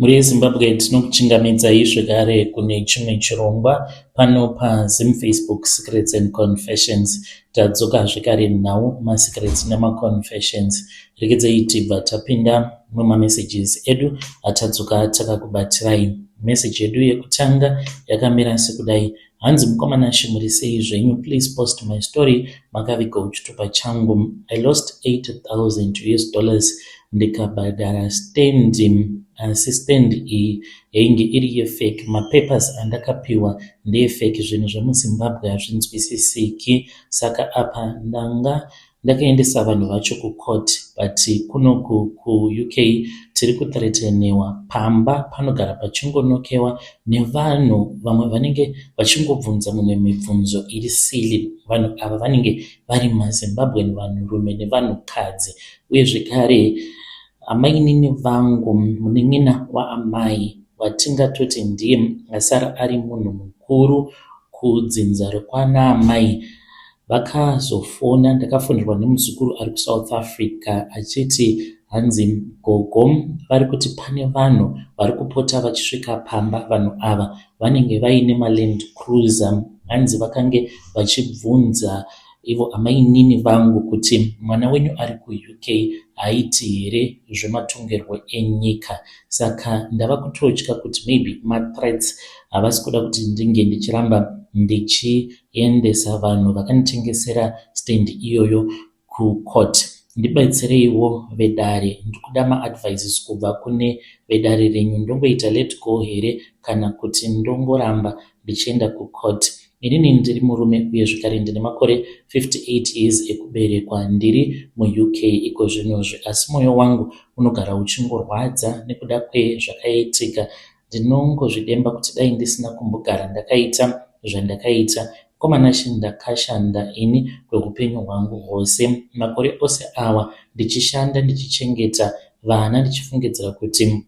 Mhuri yeZimbabwe, tinokuchingamidzai zvekare kune chimwe chirongwa pano paZimFacebook Secrets and Confessions. Tadzoka zvekare nhau, masecrets nemaconfessions. Regedzei tibva tapinda mumamessages edu atadzoka takakubatirai. Meseji yedu yekutanga yakamira sekudai. Hanzi, "Mukoma Nashe, muri sei zvenyu? Please post my story, makavigawo chitupa changu. I lost US$8000 ndikabhadhara stand, asi stand iyi yainge iri yefake. Mapapers andakapiwa ndeefake. Zvinhu zvemuZimbabwe hazvinzwisisiki. Saka apa ndanga ndakaendesa vanhu vacho kucourt, but kunoku kuUK tiri kuthreatenewa. Pamba panogara pachingonokewa nevanhu vamwe, vanenge vachingobvunza mumwe mibvunzo iri silly. Vanhu ava vanenge vari maZimbabwean, vanhurume nevanhukadzi. Uye zvekare amainini vangu, munin'ina waamai, watingatoti ndiye asara ari munhu mukuru kudzinza rekwana amai, vakazofona. Ndakafonerwa nemuzukuru ari kuSouth Africa achiti hanzi gogo vari kuti pane vanhu vari kupota vachisvika pamba. Vanhu ava vanenge vaine maLand Cruiser. Hanzi vakange vachibvunza ivo amainini vangu kuti mwana wenyu ari kuUK haiti here zvematongerwo enyika. Saka ndava kutotya kuti maybe mathreats. Havasi kuda kuti ndinge ndichiramba ndichiendesa vanhu vakanditengesera stand iyoyo kucourt. Ndibatsireiwo vedare, ndikuda maadvices kubva kune vedare renyu. Ndongoita let go here kana kuti ndongoramba ndichienda kucourt? Inini ndiri murume uye zvekare ndine makore 58 years ekuberekwa. Ndiri muUK iko zvinozvi, asi mwoyo wangu unogara uchingorwadza nekuda kwezvakaitika. Ndinongozvidemba kuti dai ndisina kumbogara ndakaita zvandakaita. Mukoma Nashe, ndakashanda ini kweupenyu hwangu hwose, makore ose awa ndichishanda, ndichichengeta vana, ndichifungidzira kuti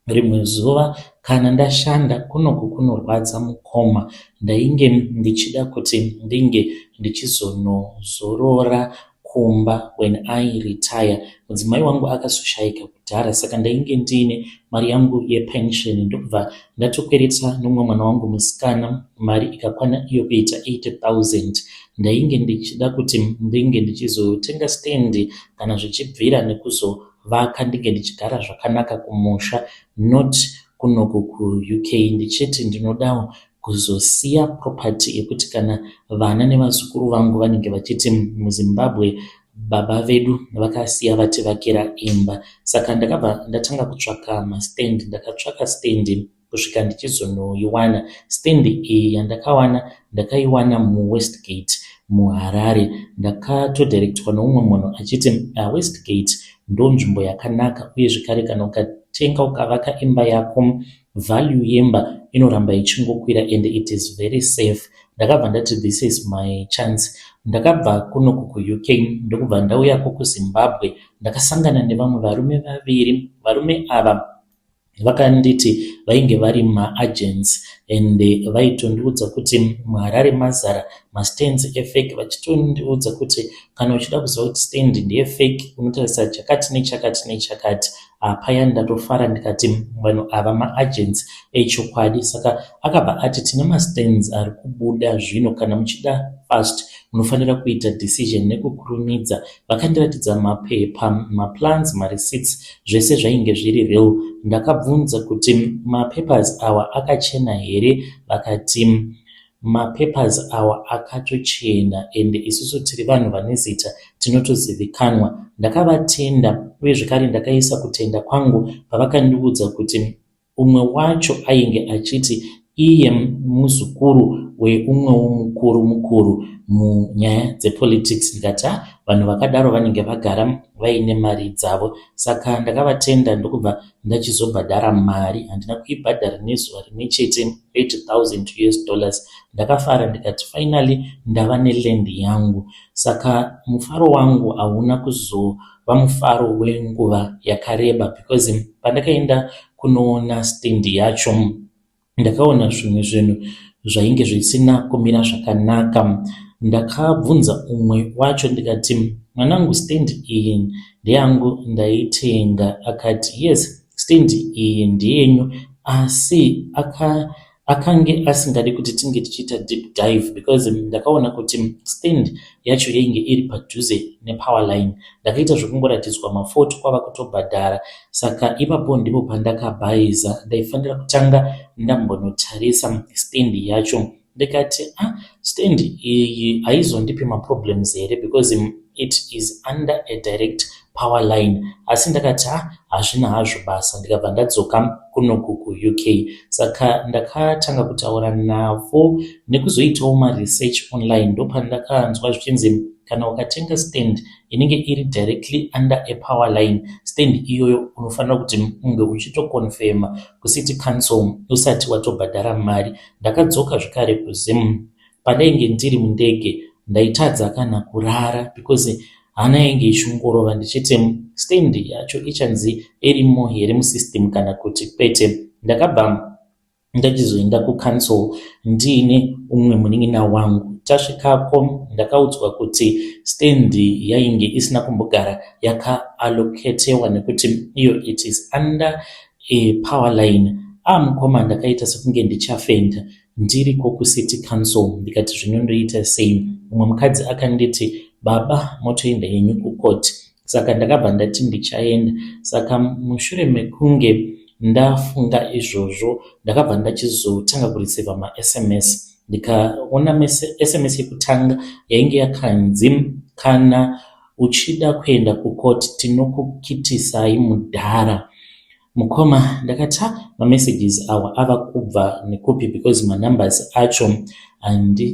rimwe zuva kana ndashanda kunoku kunorwadza mukoma, ndainge ndichida kuti ndinge ndichizonozorora kumba when I retire. Mudzimai wangu akazoshayika kudhara, saka ndainge ndiine mari yangu yepension, ndokubva ndatokwereta nomumwe mwana wangu musikana mari ikakwana iyo kuita 80 000. Ndainge ndichida kuti ndinge ndichizotenga stendi kana zvichibvira, nekuzovaka, ndinge ndichigara zvakanaka kumusha, not kunoku kuUK, ndichiti ndinodawo kuzosiya property yekuti kana vana nevazukuru vangu vanenge vachiti muZimbabwe baba vedu vakasiya vativakira imba. Saka ndakabva ndatanga kutsvaka mastand. Ndakatsvaka stand kusvika ndichizonoiwana. Stand iyi yandakawana, ndakaiwana muWestgate muHarare. Ndakatodirectwa noumwe munhu achiti Westgate ndo nzvimbo yakanaka, uye zvekare kana ukatenga ukavaka imba yako, value yemba inoramba ichingokwira and it is very safe. Ndakabva ndati this is my chance. Ndakabva kunoku kuUK ndokubva ndauyako kuZimbabwe. Ndakasangana nevamwe varume vaviri. Varume ava vakanditi vainge vari maagents and vaitondiudza kuti muHarare mazara mastands efake, vachitondiudza kuti kana uchida kuziva kuti stand ndeyefake unotarisa chakati nechakati nechakati. Paya ndatofara, ndikati vanhu ava maagents echokwadi. Saka akabva ati tine mastands ari kubuda zvino, kana muchida fast munofanira kuita decision nekukurumidza. Vakandiratidza mapepa, maplans, mareceipts, zvese zvainge zviri real. Ndakabvunza kuti mapapers awa akachena here. Vakati mapapers awa akatochena ende isusu tiri vanhu vane zita, tinotozivikanwa. Ndakavatenda, uye zvekare ndakaisa kutenda kwangu pavakandiudza kuti umwe wacho ainge achiti iye muzukuru weumwewo mukuru mukuru munyaya dzepolitics. Ndikati ha, vanhu vakadaro vanenge vagara vaine mari dzavo. Saka ndakavatenda ndokubva ndachizobhadhara mari. Handina kuibhadhara nezuva rimwe chete, US$8000. Ndakafara, ndikati finally ndava neland yangu. Saka mufaro wangu hauna kuzova mufaro wenguva yakareba, because pandakaenda kunoona stand yacho, ndakaona zvimwe zvinhu zvainge zvisina kumira zvakanaka. Ndakabvunza umwe wacho ndikati, "Mwanangu, stand iyi ndeyangu, ndaitenga." Akati, "Yes, stand." Stand iyi ndeyenyu asi aka akange asingadi kuti tinge tichiita deep dive because ndakaona kuti stand yacho yainge iri padhuze nepower line. Ndakaita zvekungoratidzwa mafoto kwava kutobhadhara, saka ipapo ndipo pandakabhaiza. Ndaifanira kutanga ndambonotarisa stand yacho. Ndikati, ah, stand iyi haizondipi maproblems here because it is under a direct power line? Asi ndakati, ha, hazvina hazvo basa. Ndikabva ndadzoka kunoku kuUK. Saka ndakatanga kutaura navo nekuzoitawo maresearch online. Ndopandakanzwa zvichinzi kana ukatenga stand inenge iri directly under a power line, stand iyoyo unofanira kuti unge uchitoconfirma kucity council usati watobhadhara mari. Ndakadzoka zvekare kuZim. Pandainge ndiri mundege ndaitadza kana kurara because hana yainge ichingorova ndichiti stand yacho ichanzi irimo here musystem kana kuti kwete. Ndakabva ndachizoenda kucouncil ndiine umwe munin'ina wangu. Tasvikako ndakaudzwa kuti stand yainge isina kumbogara yakaalocatewa nekuti iyo it is under a power line. Amukoma, ndakaita sekunge ndichafenda ndiriko kucity council. Ndikati, zvinondoita sei? Mumwe mukadzi akanditi, baba, motoenda henyu kucourt. Saka ndakabva ndati ndichaenda. Saka mushure mekunge ndafunga izvozvo, ndakabva ndachizotanga kureceiva maSMS. Ndikaona SMS yekutanga yainge yakanzi, kana uchida kuenda kucourt tinokukitisai mudhara. Mukoma, ndakati, mamessages awa ava kubva nekupi? Because manumbers acho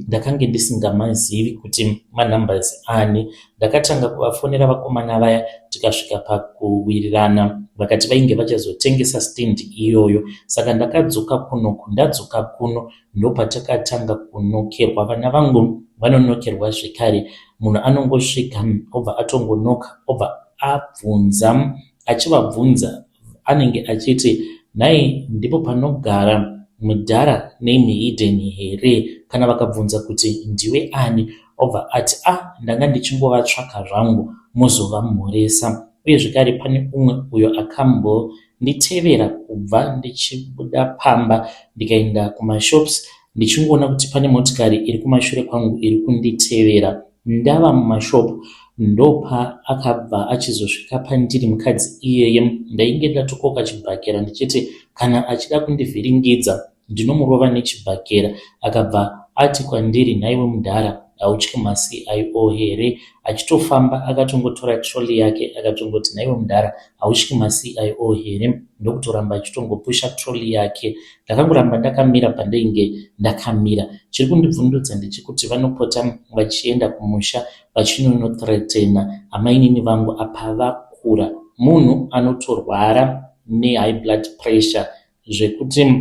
ndakange ndisingamazivi kuti manumbers ani. Ndakatanga kuvafonera vakomana vaya, tikasvika pakuwirirana. Vakati vainge vachazotengesa stand iyoyo. Saka ndakadzoka kunoku. Ndadzoka kuno ndopatakatanga kunokerwa. Vana vangu vanonokerwa zvekare. Munhu anongosvika obva atongonoka, obva abvunza. Achivabvunza anenge achiti, nhai, ndipo panogara mudhara name Hidden here? Kana vakabvunza kuti ndiwe ani, obva ati, a, ndanga ndichingovatsvaka zvangu, mozovamhoresa. Uye zvekare pane umwe uyo akambonditevera kubva ndichibuda pamba ndikaenda kumashops, ndichingoona kuti pane motikari iri kumashure kwangu iri kunditevera. Ndava mumashopu ndopa akabva achizosvika pandiri mukadzi iyeye. Ndainge ndatokoka chibhakera ndichiti kana achida kundivhiringidza ndinomurova nechibhakera. Akabva ati kwandiri, nhaiwe mudhara, hautyi maCIO here? Achitofamba akatongotora trolley yake, akatongoti, nhaiwe mudhara, hautyi maCIO here? Ndokutoramba achitongopusha trolley yake. Ndakangoramba ndakamira pandainge ndakamira. Chiri kundibvundudza ndechekuti vanopota vachienda kumusha vachinonothreatena amainini vangu. Apa vakura, munhu anotorwara nehigh blood pressure, zvekuti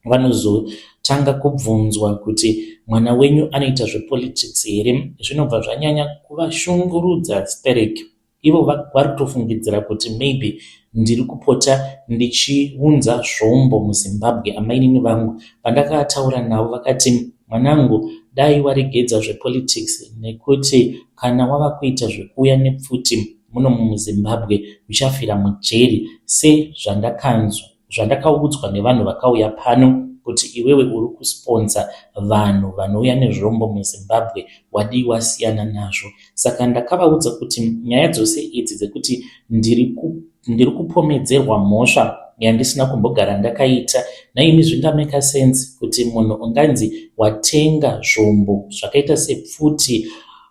vanozotanga kubvunzwa kuti mwana wenyu anoita zvepolitics here, zvinobva zvanyanya kuvashungurudza sterek. Ivo vari kutofungidzira kuti maybe ndiri kupota ndichiunza zvombo muZimbabwe. Amainini vangu pandakataura navo vakati, mwanangu, dai waregedza zvepolitics nekuti kana wava kuita zvekuuya nepfuti muno muZimbabwe uchafira mujeri, sezvandakanzwa zvandakaudzwa nevanhu vakauya pano kuti iwewe uri kusponsor vanhu vanouya nezvombo muZimbabwe. Wadii wasiyana nazvo? Saka ndakavaudza kuti nyaya dzose idzi dzekuti ndiri kupomedzerwa mhosva yandisina kumbogara ndakaita, naini zvingamake sense kuti munhu unganzi watenga zvombo zvakaita sepfuti,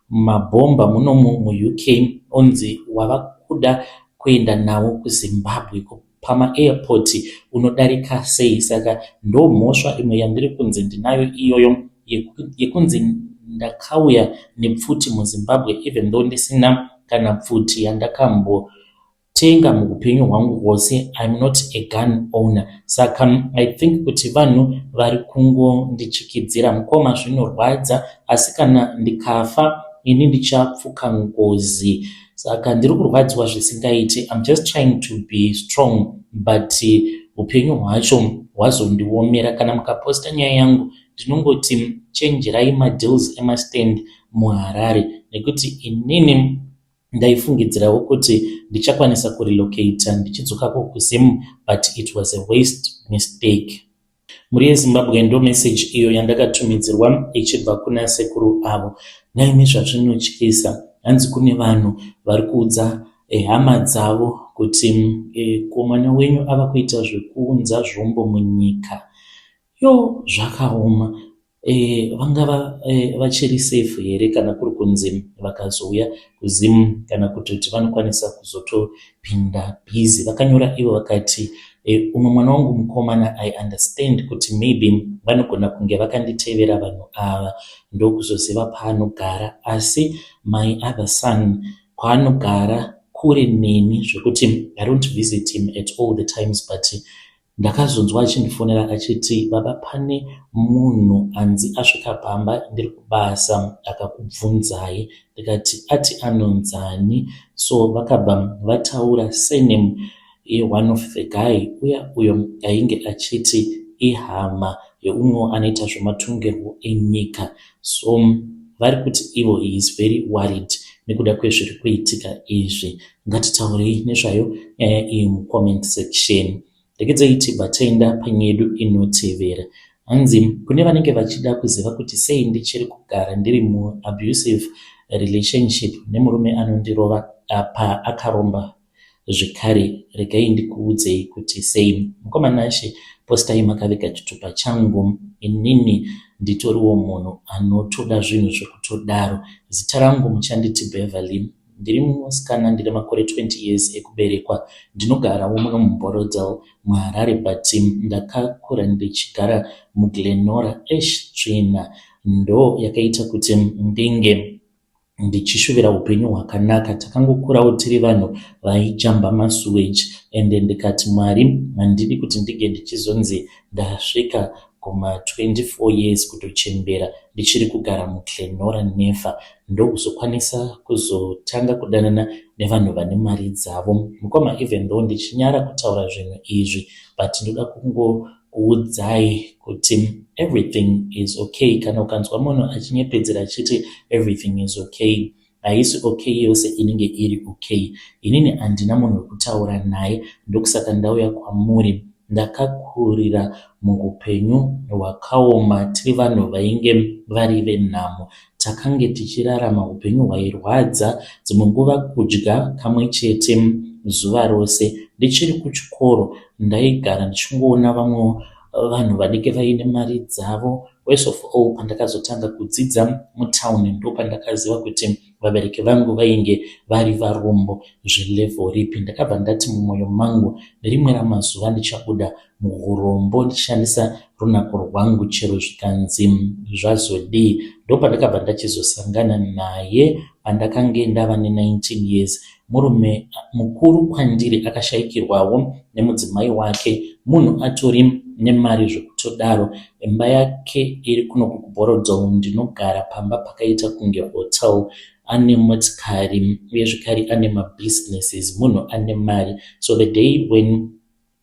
mabhomba munomu muUK, onzi wava kuda kuenda nawo kuZimbabwe, pamaairport unodarika sei? Saka ndo mhosva imwe yandiri kunzi ndinayo iyoyo, yekunzi ndakauya nepfuti muZimbabwe, even though ndisina kana pfuti yandakambotenga muupenyu hwangu hwose. I'm not a gun owner. Saka I think kuti vanhu vari kungondichikidzira. Mukoma, zvinorwadza, asi kana ndikafa ini ndichapfuka ngozi. Saka ndiri kurwadziwa zvisingaiti. I'm just trying to be strong, but upenyu hwacho hwazondiomera. Kana mukaposta nyaya yangu, ndinongoti chenjerai madeals emastand muHarare, nekuti inini Ndaifungidzirawo kuti ndichakwanisa kurelocata ndichidzokako kuZim, but it was a waste mistake. Mhuri yeZimbabwe, ndo message iyo yandakatumidzirwa ichibva kuna sekuru avo. Naimi, zvazvinotyisa. Hanzi kune vanhu vari kuudza hama dzavo kuti ko mwana wenyu ava kuita zvekuunza zvombo munyika. Yo, zvakaoma. Vangava vachiri safe here kana kuri kunzi vakazouya kuZim, kana kutoti vanokwanisa kuzotopinda busy? Vakanyora ivo vakati, umwe mwana wangu mukomana, I understand kuti maybe vanogona kunge vakanditevera vanhu ava ndokuzoziva paanogara, asi my other son kwaanogara kure neni zvekuti I don't visit him at all the times, but ndakazonzwa achindifonera achiti, 'Baba, pane munhu anzi asvika pamba ndiri kubasa akakubvunzai.' Ndikati, 'Ati anonzani?' So vakabva vataura surname yeone of the guy uya uyo ainge achiti ihama yeumwewo anoita zvematongerwo enyika. So vari kuti ivo he is very worried nekuda kwezviri kuitika izvi. Ngatitaurei nezvayo nyaya iyi mucomment section. Regedzai tibva taenda panyedu inotevera. Hanzi kune vanenge vachida kuziva kuti sei ndichiri kugara ndiri muabusive relationship nemurume anondirova, apa akaromba zvekare, regai ndikuudzei kuti sei. Mukoma Nashe, postai makaviga chitupa changu. Inini nditoriwo munhu anotoda zvinhu zvekutodaro. Zita rangu muchanditi Beverly. Ndiri musikana, ndine makore 20 years ekuberekwa. Ndinogarawo muno muBorrowdale muHarare, but ndakakura ndichigara muGlenora. Esh, tsvina ndo yakaita kuti ndinge ndichishuvira upenyu hwakanaka. Takangokurawo tiri vanhu vaijamba masewage, ende ndikati, 'Mwari, handidi kuti ndinge ndichizonzi ndasvika kuma24 years, kutochembera, ndichiri kugara muGlenora, never.' Ndokuzokwanisa kuzotanga kudanana nevanhu vane mari dzavo. Mukoma, even though ndichinyara kutaura zvinhu izvi, but ndoda kungokuudzai kuti everything is okay. Kana ukanzwa munhu achinyepedzera achiti everything is okay, haisi okay yose inenge iri okay. Inini handina munhu wekutaura naye, ndokusaka ndauya kwamuri. Ndakakurira muupenyu hwakaoma, tiri vanhu vainge vari venhamo. Takange tichirarama upenyu hwairwadza, dzimwe nguva kudya kamwe chete zuva rose. Ndichiri kuchikoro ndaigara ndichingoona vamwe vanhu vanenge vaine mari dzavo. Worst of all, pandakazotanga kudzidza mutauni, ndopandakaziva kuti vabereki vangu vainge vari varombo zvelevel ripi. Ndakabva ndati mumwoyo mangu, nerimwe ramazuva ndichabuda muurombo ndichishandisa runako rwangu, chero zvikanzi zvazodii. Ndopandakabva ndachizosangana naye pandakange ndava ne19 years. Murume mukuru kwandiri, akashayikirwawo nemudzimai wake, munhu atori nemari zvekutodaro. Imba yake iri kuno kuBorrowdale, ndinogara pamba pakaita kunge hotel. Ane motikari uye zvekare ane mabusinesses, munhu ane mari. So the day when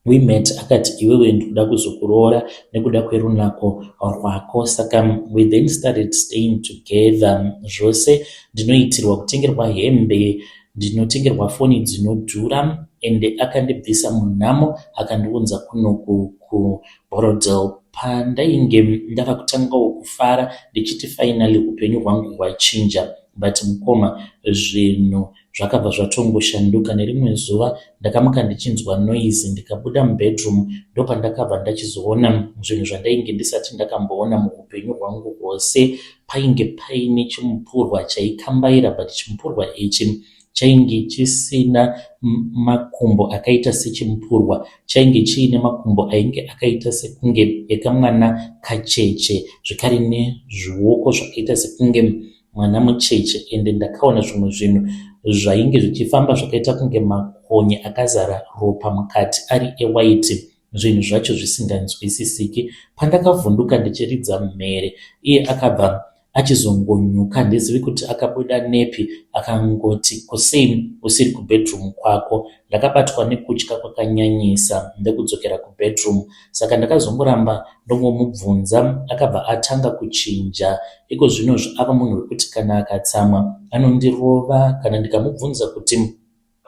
we met, akati, 'Iwewe ndikuda kuzokuroora nekuda kwerunako rwako.' Saka we then started staying together. Zvose ndinoitirwa, kutengerwa hembe, ndinotengerwa foni dzinodhura, ende akandibvisa munhamo akandiunza kunoku kuBorrowdale. Pandainge ndava kutangawo kufara ndichiti finally upenyu hwangu hwachinja, but mukoma, zvinhu zvakabva zvatongoshanduka. Nerimwe zuva ndakamuka ndichinzwa noise, ndikabuda mubedroom, ndopandakabva ndachizoona zvinhu zvandainge ndisati ndakamboona muupenyu hwangu hwose. Painge paine chimupurwa chaikambaira, but chimupurwa ichi chainge chisina makumbo akaita sechimupurwa. Chainge chiine makumbo ainge akaita sekunge ekamwana kacheche, zvekare nezvioko zvakaita sekunge mwana mucheche. Ende ndakaona zvimwe zvinhu zvainge zvichifamba zvakaita kunge makonye akazara ropa mukati, ari ewhite, zvinhu zvacho zvisinganzwisisiki. Pandakavhunduka ndichiridza mhere, iye akabva Achizongonyuka handizivi kuti akabuda nepi akangoti ko sei usiri kubedroom kwako. Ndakabatwa nekutya kwakanyanyisa ndokudzokera kubedroom saka ndakazongoramba ndongomubvunza akabva atanga kuchinja. Iko zvinozvi ava munhu wekuti kana akatsamwa anondirova kana ndikamubvunza kuti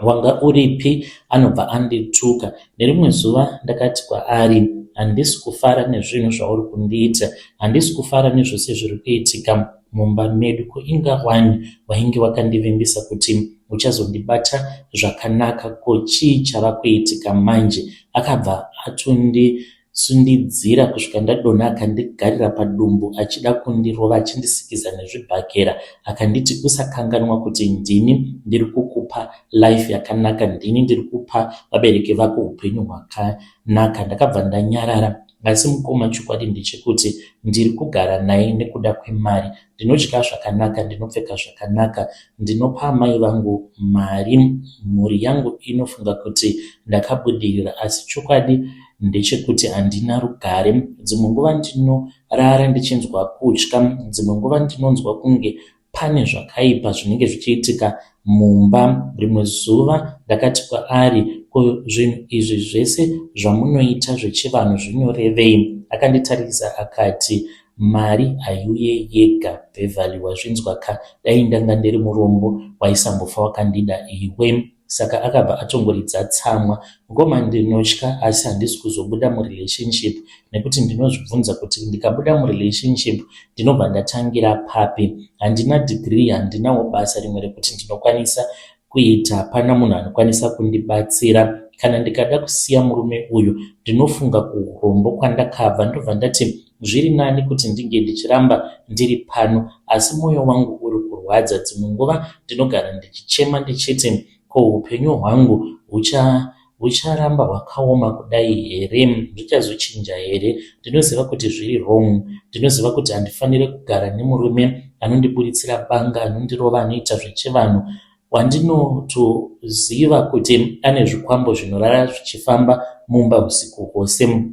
Wanga uripi? Anobva andituka. Nerimwe zuva ndakati kwaari, Handisi kufara nezvinhu zvauri kundiita. Handisi kufara nezvose zviri kuitika mumba medu. Ko inga wani wainge wakandivimbisa kuti uchazondibata zvakanaka, ko chii chava kuitika manje? Akabva atondi Sundidzira kusvika ndadonha akandigarira padumbu achida kundirova achindisikiza nezvibhakera akanditi usakanganwa kuti ndini ndiri kukupa life yakanaka ndini ndiri kupa vabereki vako hupenyu hwakanaka ndakabva ndanyarara asi mukoma chokwadi ndechekuti ndiri kugara naye nekuda kwemari Ndinodya zvakanaka, ndinopfeka zvakanaka, ndinopa amai vangu mari, mhuri yangu inofunga kuti ndakabudirira asi chokwadi ndechekuti handina rugare. Dzimwe nguva ndinorara ndichinzwa kutya, dzimwe nguva ndinonzwa kunge pane zvakaipa zvinenge zvichiitika mumba. Rimwe zuva ndakati kwaari, ko zvinhu izvi zvese zvamunoita zvechivanhu zvinorevei? Akanditarisa akati, mari haiuye yega Beverly, wazvinzwa ka? Dai ndanga ndiri murombo waisambofa wakandida iwe. Saka akabva atongoridza tsamwa. Mukoma ndinotya asi handisi kuzobuda murelationship nekuti ndinozvibvunza kuti ndikabuda murelationship ndinobva ndatangira papi. Handina degree handinawo basa rimwe rekuti ndinokwanisa kuita hapana munhu anokwanisa kundibatsira. Kana ndikada kusiya murume uyu ndinofunga kuurombo kwandakabva ndobva ndati zviri nani kuti ndinge ndichiramba ndiri pano asi moyo wangu uri kurwadza. Dzimwe nguva ndinogara ndichichema ndichiti ko hupenyu hwangu hucha Hucharamba hwakaoma kudai here? Zvichazochinja here? Ndinoziva kuti zviri wrong. Ndinoziva kuti handifanire kugara nemurume anondiburitsira banga, anondirova, anoita zvechivanhu wandinotoziva kuti ane zvikwambo zvinorara zvichifamba mumba husiku hwose.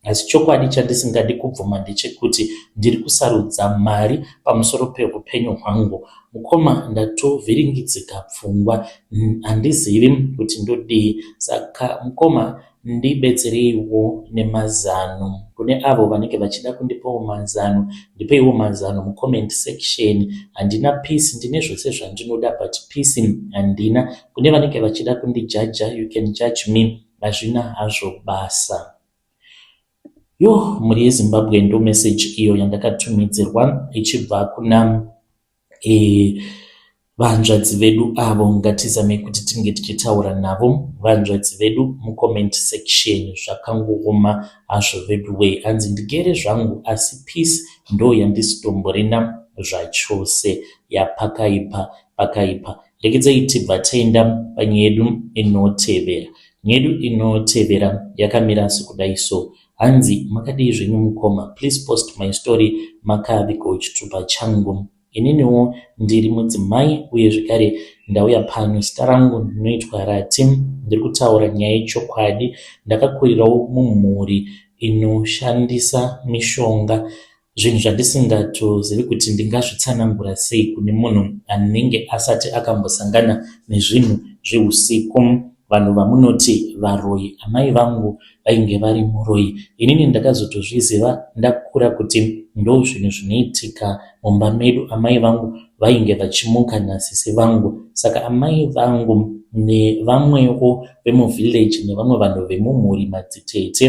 Asi chokwadi chandisingadi kubvuma ndechekuti ndiri kusarudza mari pamusoro pehupenyu hwangu. Mukoma ndatovhiringidzika pfungwa handizivi kuti ndodii. Saka mukoma ndibetsereiwo nemazano. Kune avo vanenge vachida kundipawo mazano ndipeiwo mazano mucomment section. Handina peace ndine zvose zvandinoda but peace handina. Kune vanenge vachida kundijaja you can judge me hazvina hazvo basa. Yoh mhuri yeZimbabwe ndo message iyo yandakatumidzirwa ichibva kuna e, vanzvadzi vedu avo ngatizamei kuti tinge tichitaura navo vanzvadzi vedu mucomment section zvakangooma hazvo veduwee hanzi ndigere zvangu asi peace ndo yandisitomborina zvachose yapakaipa pakaipa Regedzai tibva taenda panyaya yedu inotevera. Nyaya yedu inotevera yakamira sekudai so. Hanzi makadii zvenyu mukoma please post my story makavigawo chitupa changu. Ininiwo ndiri mudzimai uye zvekare ndauya pano zita rangu ndinoitwa Rati ndiri kutaura nyaya yechokwadi. Ndakakurirawo mumhuri inoshandisa mishonga Zvinhu zvandisingatozivi kuti ndingazvitsanangura sei kune munhu anenge asati akambosangana nezvinhu zvehusiku. Vanhu vamunoti varoyi, amai vangu vainge vari muroyi. Inini ndakazotozviziva ndakura kuti ndozvinhu zvinoitika mumba medu. Amai vangu vainge vachimuka nasisi vangu. Saka amai vangu nevamwewo vemuvillage nevamwe vanhu vemumhuri madzitete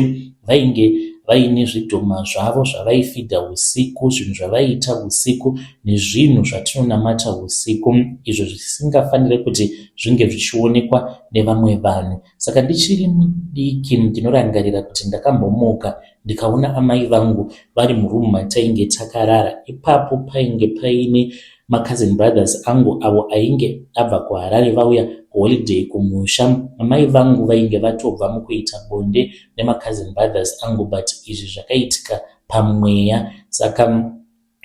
vainge vaine zvidhoma zvavo zvavaifidha husiku, zvinhu zvavaiita husiku nezvinhu zvatinonamata husiku izvo zvisingafanire kuti zvinge zvichionekwa nevamwe vanhu. Saka ndichiri mudiki ndinorangarira kuti ndakambomuka ndikaona amai vangu vari muroom matainge takarara. Ipapo painge paine macousin brothers angu avo ainge abva kuHarare vauya kuholiday kumusha. Amai vangu vainge vatobva mukuita bonde nemacousin brothers angu but izvi zvakaitika pamweya saka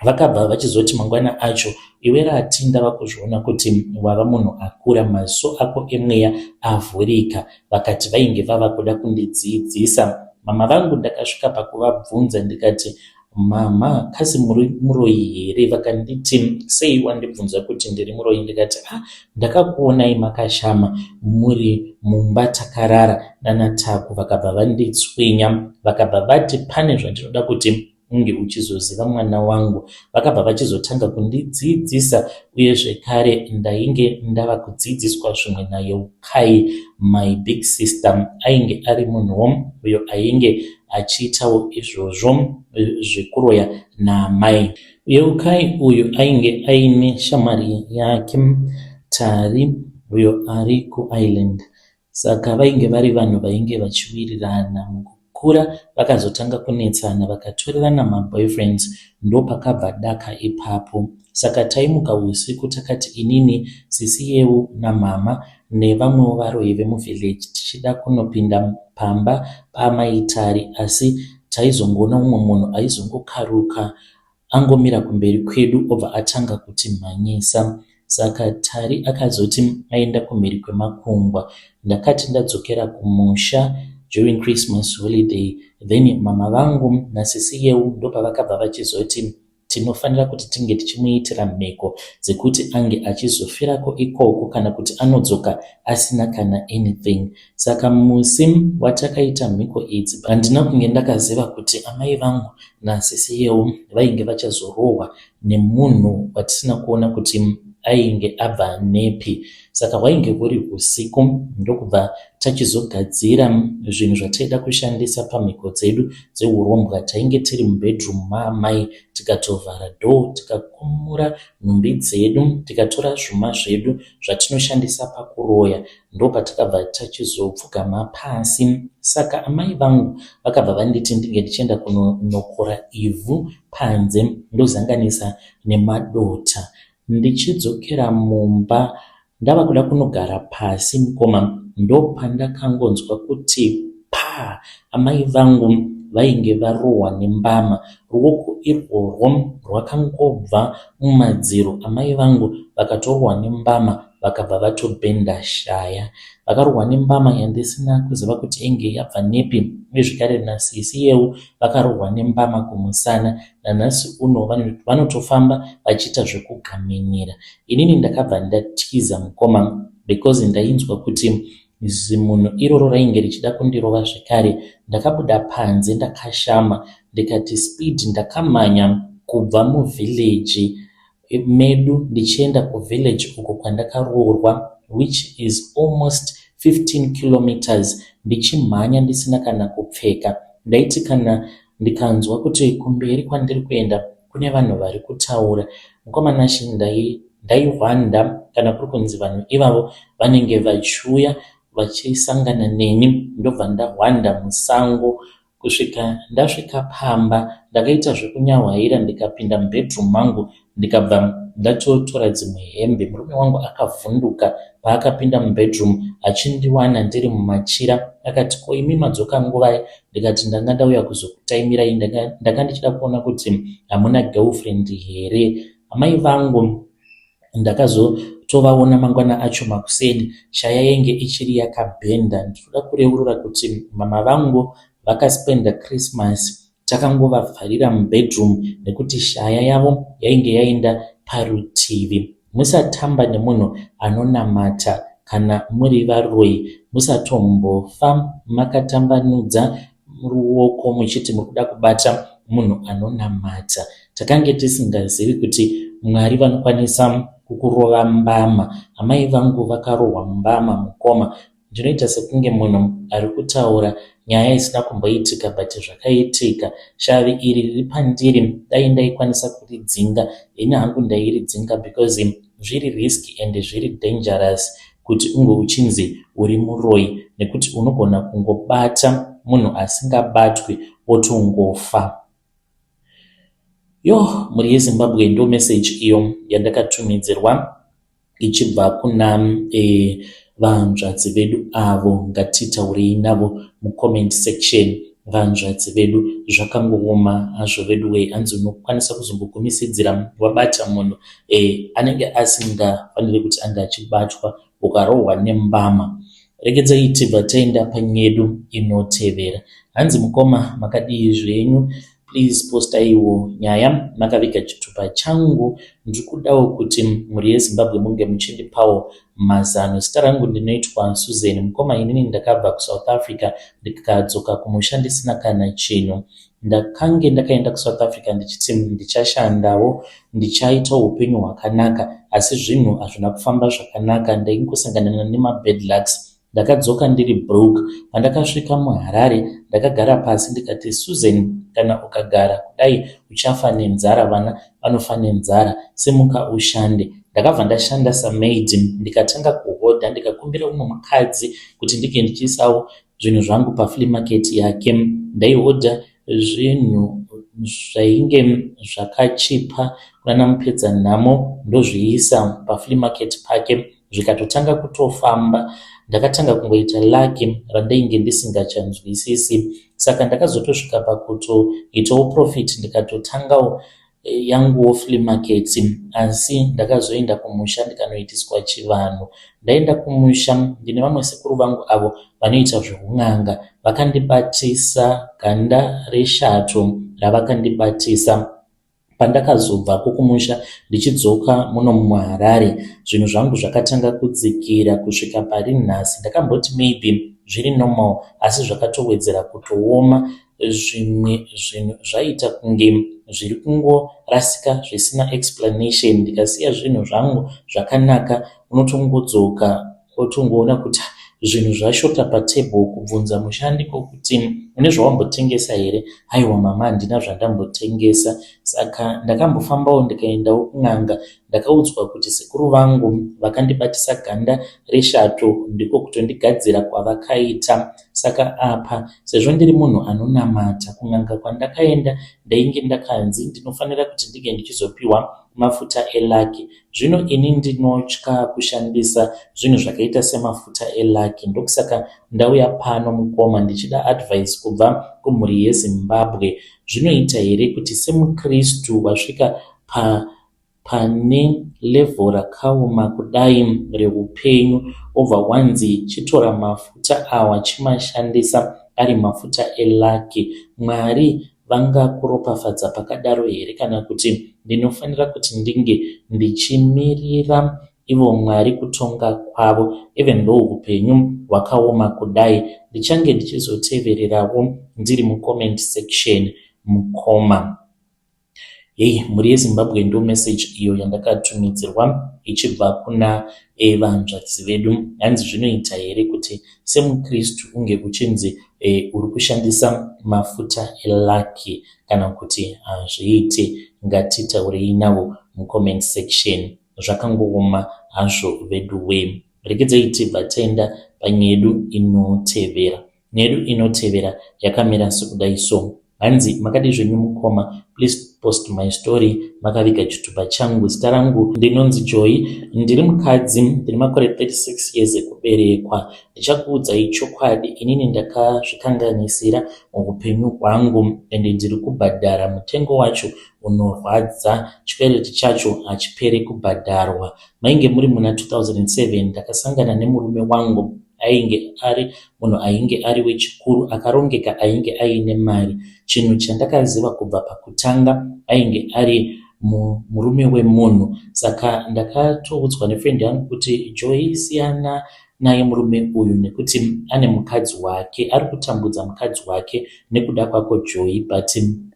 vakabva vachizoti mangwana acho iwe Rati ndava kuzviona kuti wava munhu akura maziso ako emweya avhurika vakati vainge vava kuda kundidziidzisa. Mama vangu ndakasvika pakuvabvunza ndikati. Mhamha kasi muri muroyi here? Vakanditi sei wandibvunza kuti ndiri muroyi ndikati ah ndakakuonai makashama muri mumba takarara nana Taku vakabva vanditswinya vakabva vati pane zvandinoda kuti unge uchizoziva mwana wangu. Vakabva vachizotanga kundidzidzisa uye zvekare ndainge ndava kudzidziswa zvimwe naYeukai my big sister ainge ari munhuwo uyo ainge achiitawo izvozvo zvekuroya naamai. Yeukai uyu ainge aine shamwari yake Tari uyo ari kuIreland. Saka vainge vari vanhu vainge vachiwirirana. Mukukura vakazotanga kunetsana vakatorerana maboyfriends ndopakabva daka ipapo. Saka taimuka husiku takati inini, sisi Yeu namhamha nevamwewo varoyi vemuvillage tichida kunopinda pamba paamai Tari asi taizongoona umwe munhu aizongokaruka angomira kumberi kwedu obva atanga kutimhanyisa. Saka Tari akazoti aenda kumhiri kwemakungwa. Ndakati ndadzokera kumusha during Christmas holiday then mama vangu nasisi Yeu ndopavakabva vachizoti tinofanira kuti tinge tichimuitira mhiko dzekuti ange achizofirako ikoko kana kuti anodzoka asina kana anything. Saka musi watakaita mhiko idzi handina kunge ndakaziva kuti amai vangu nasisi Yeu vainge vachazorohwa nemunhu watisina kuona kuti ainge abva nepi. Saka hwainge huri husiku ndokubva tachizogadzira zvinhu zvataida kushandisa pamhiko dzedu dzehurombwa. Tainge tiri mubedroom maamai tikatovhara door tikakumura nhumbi dzedu tikatora zvuma zvedu zvatinoshandisa pakuroya ndopatakabva tachizopfugama pasi. Saka amai vangu vakabva vanditi ndinge ndichienda kunonokora ivhu panze ndozanganisa nemadota. Ndichidzokera mumba ndava kuda kunogara pasi mukoma ndopandakangonzwa kuti paa amai vangu vainge varohwa nembama. Ruoko irworwo rwakangobva mumadziro amai vangu vakatorohwa nembama vakabva vatobhenda shaya. Vakarohwa nembama yandisina kuziva kuti inge yabva nepi uye zvekare nasisi Yeu vakarohwa nembama kumusana. Nanhasi uno vanotofamba vachiita zvekugaminira. Inini ndakabva ndatiza mukoma because ndainzwa kuti zimunhu iroro rainge richida kundirova zvekare. Ndakabuda panze ndakashama ndikati speed ndakamhanya kubva muvillage medu ndichienda kuvillage uko kwandakaroorwa which is almost 15 kilometers ndichimhanya ndisina kana kupfeka. Ndaiti kana ndikanzwa kuti kumberi kwandiri kuenda kune vanhu vari kutaura mukoma Nashe ndaihwanda kana kuri kunzi vanhu ivavo vanenge vachiuya vachisangana neni ndobva ndahwanda musango kusvika ndasvika pamba. Ndakaita zvekunyahwaira ndikapinda mubedroom mangu ndikabva ndatotora dzimwe hembe. Murume wangu akavhunduka paakapinda mubedroom achindiwana ndiri mumachira akati ko imi madzoka nguvai ndikati ndanga ndauya kuzokutaimirai ndanga ndichida kuona kuti hamuna girlfriend here. Amai vangu ndakazotovaona mangwana acho makuseni shaya yainge ichiri yakabhenda. Ndinoda kureurura kuti mama vangu vakaspenda Christmas takangovavharira mubedroom nekuti shaya yavo yainge yaenda parutivi. Musatamba nemunhu anonamata kana muri varoyi. Musatombofa makatambanudza ruoko muchiti muri kuda kubata munhu anonamata. Takange tisingazivi kuti Mwari vanokwanisa kukurova mbama. Amai vangu vakarohwa mbama mukoma. Ndinoita sekunge munhu ari kutaura nyaya isina kumboitika but zvakaitika. Shavi iri riri pandiri dai ndaikwanisa kuridzinga ini hangu ndairidzinga because zviri risky and zviri dangerous kuti unge uchinzi uri muroyi nekuti unogona kungobata munhu asingabatwi wotongofa. Yoh mhuri yeZimbabwe ndo message iyo yandakatumidzirwa ichibva kuna vanzvadzi vedu avo. Ngatitaurei navo mucomment section vanzvadzi vedu. Zvakangooma hazvo vedu wee hanzi unokwanisa kuzongogumisidzira wabata munhu anenge asingafaniri kuti ange achibatwa ukarohwa nembama. Regedzai tibva taenda panyedu inotevera. Hanzi mukoma makadii zvenyu? Please postaiwo nyaya makaviga chitupa changu. Ndiri kudawo kuti mhuri yeZimbabwe munge muchindipawo mazano. Zita rangu ndinoitwa Susan. Mukoma inini ndakabva kuSouth Africa ndikadzoka kumusha ndisina kana chinhu. Ndakange ndakaenda kuSouth Africa ndichiti ndichashandawo ndichaitawo hupenyu hwakanaka asi zvinhu hazvina kufamba zvakanaka ndaingosangana nemabad lucks. Ndakadzoka ndiri broke. Pandakasvika muHarare ndakagara pasi ndikati Susan kana ukagara kudai uchafa nenzara vana vanofa nenzara simuka ushande. Ndakabva ndashanda samaid ndikatanga kuhodha ndikakumbira umwe mukadzi kuti ndinge ndichiisawo zvinhu zvangu paflea market yake. Ndaihodha zvinhu zvainge zvakachipa kunana Mupedzanhamo ndozviisa paflea market pake zvikatotanga kutofamba. Ndakatanga kungoita lucky randainge ndisingachanzwisisi saka ndakazotosvika pakutoitawo profit ndikatotangawo yanguwo flea market asi ndakazoenda kumusha ndikanoitiswa chivanhu. Ndaenda kumusha ndine vamwe sekuru vangu avo vanoita zveun'anga vakandibatisa ganda reshato ravakandibatisa. Pandakazobvako kumusha ndichidzoka muno muHarare zvinhu zvangu zvakatanga kudzikira kusvika pari nhasi. Ndakamboti maybe zviri normal asi zvakatowedzera kutooma. Zvimwe zvinhu zvaiita kunge zviri kungorasika zvisina explanation. Ndikasiya zvinhu zvangu zvakanaka unotongodzoka wotongoona kuti zvinhu zvashota patable kubvunza mushandi kuti une zvawambotengesa here? Aiwa mama handina zvandambotengesa. Saka ndakambofambawo ndikaendawo kun'anga ndakaudzwa kuti sekuru vangu vakandibatisa ganda reshato ndiko kutondigadzira kwavakaita. Saka apa sezvo ndiri munhu anonamata kun'anga kwandakaenda ndainge ndakanzi ndinofanira kuti ndinge ndichizopiwa mafuta elucky. Zvino ini ndinotya kushandisa zvinhu zvakaita semafuta elucky ndokusaka ndauya pano mukoma ndichida advice kubva kumhuri yeZimbabwe. Zvinoita here kuti semukristu wasvika pane level rakaoma kudai reupenyu wobva wanzi chitora mafuta awa chimashandisa ari mafuta elucky. Mwari vangakuropafadza pakadaro here kana kuti ndinofanira kuti ndinge ndichimirira ivo Mwari kutonga kwavo even though upenyu hwakaoma kudai. Ndichange ndichizotevererawo ndiri mucomment section mukoma. Hei mhuri yeZimbabwe ndo message iyo yandakatumidzirwa ichibva kuna vanzvadzi vedu. Hanzi zvinoita here kuti semukristu unge uchinzi uri kushandisa mafuta elucky kana kuti hazviiti? Ngatitaurei navo mucomment section. Zvakangooma hazvo vedu wee. Regedzai tibva taenda panyaya yedu inotevera. Nyaya yedu inotevera yakamira sekudai so. Hanzi makadii zvenyu mukoma please post my story makaviga chitupa changu. Zita rangu ndinonzi Joy ndiri mukadzi ndine makore 36 years ekuberekwa. Ndichakuudzai chokwadi inini ndakazvikanganisira muupenyu hwangu ende ndiri kubhadhara mutengo wacho unorwadza. Chikwereti chacho hachiperi kubhadharwa. Mainge muri muna 2007 ndakasangana nemurume wangu ainge ari munhu ainge ari wechikuru akarongeka ainge aine mari. Chinhu chandakaziva kubva pakutanga ainge ari murume wemunhu. Saka ndakatoudzwa nefriend yangu kuti Joy siyana naye murume uyu nekuti ane mukadzi wake ari kutambudza mukadzi wake nekuda kwako Joy but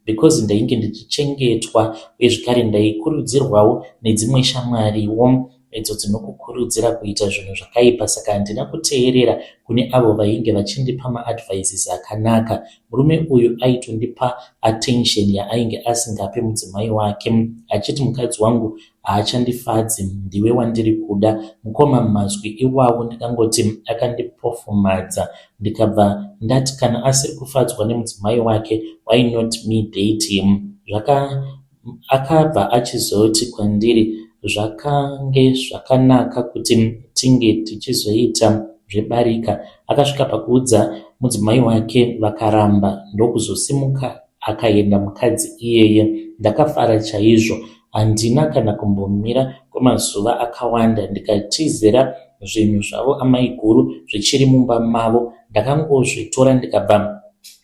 because ndainge ndichichengetwa uye zvekare ndaikurudzirwawo nedzimwe shamwariwo idzo dzinokukurudzira kuita zvinhu zvakaipa saka handina kuteerera kune avo vainge vachindipa maadvices akanaka. Murume uyu aitondipa attention yaainge asingape mudzimai wake achiti mukadzi wangu haachandifadzi ndiwe wandiri kuda. Mukoma mazwi iwawo ndikangoti akandipofumadza ndikabva ndati kana asiri kufadzwa nemudzimai wake why not me date him. Akabva achizoti kwandiri zvakange zvakanaka kuti tinge tichizoita zvebarika. Akasvika pakuudza mudzimai wake vakaramba ndokuzosimuka akaenda mukadzi iyeye. Ndakafara chaizvo handina kana kumbomira kwemazuva akawanda ndikatizira zvinhu zvavo amaiguru zvichiri mumba mavo. Ndakangozvitora ndikabva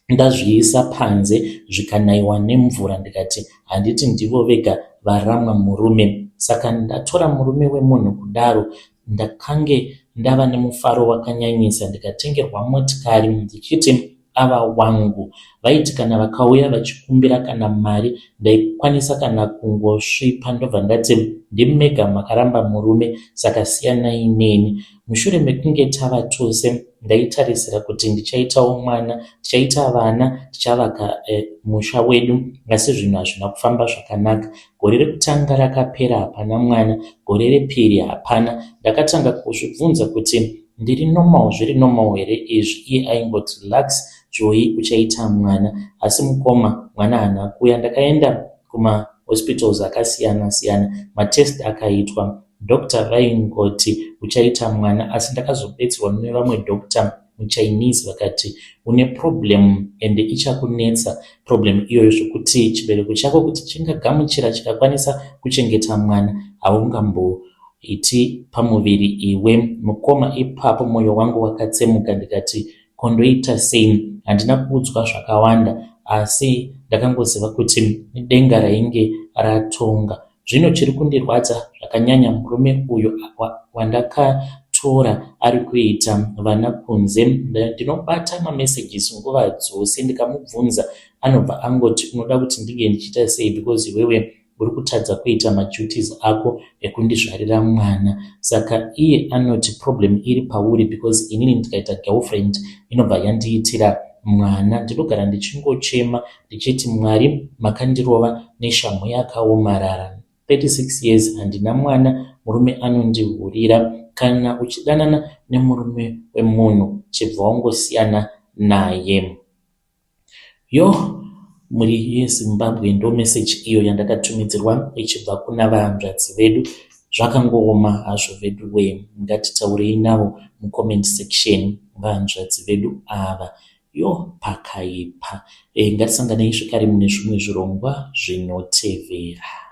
ndazviisa panze zvikanaiwa nemvura ndikati handiti ndivo vega varamwa murume saka ndatora murume wemunhu kudaro ndakange ndava nemufaro wakanyanyisa ndikatengerwa motikari ndichiti ava wangu. Vaiti kana vakauya vachikumbira kana mari ndaikwanisa kana kungosvipa ndobva ndati ndimi mega makaramba murume saka siyanai neni. Mushure mekunge tava tose ndaitarisira kuti ndichaitawo mwana, tichaita vana, tichavaka eh, musha wedu asi zvinhu hazvina kufamba zvakanaka. Gore rekutanga rakapera hapana mwana, gore repiri hapana. Ndakatanga kuzvibvunza kuti ndiri normal zviri normal here izvi iye aingoti relax Joy uchaita mwana asi mukoma mwana haana kuuya. Ndakaenda kumahospitals akasiyana siyana matest akaitwa Doctor vaingoti uchaita mwana asi ndakazobetserwa nevamwe doctor muChinese vakati une problem ende ichakunetsa problem iyoyo zvekuti chibereko chako kuti chingagamuchira chikakwanisa kuchengeta mwana haungamboiti pamuviri iwe mukoma ipapo moyo wangu wakatsemuka ndikati ko ndoita sei handina kuudzwa zvakawanda asi ndakangoziva kuti denga rainge ratonga Zvino chiri kundirwadza zvakanyanya murume uyu wandakatora ari kuita vana kunze. Ndinobata mamessages nguva dzose ndikamubvunza anobva angoti unoda kuti ndinge ndichiita sei because iwewe uri kutadza kuita maduties ako ekundizvarira mwana. Saka iye anoti problem iri pauri because inini ndikaita girlfriend inobva yandiitira mwana. Ndinogara ndichingochema ndichiti Mwari makandirova neshamhu yakaomarara 36 years handina mwana murume anondihurira kana uchidanana nemurume wemunhu chibva wangosiyana naye yoh mhuri yeZimbabwe ndo message iyo yandakatumidzirwa ichibva kuna vahanzvadzi vedu zvakangooma hazvo veduwee ngatitaurei navo mucomment section vahanzvadzi vedu ava Yoh pakaipa. Ngatisanganei zvekare mune zvimwe zvirongwa zvinotevera.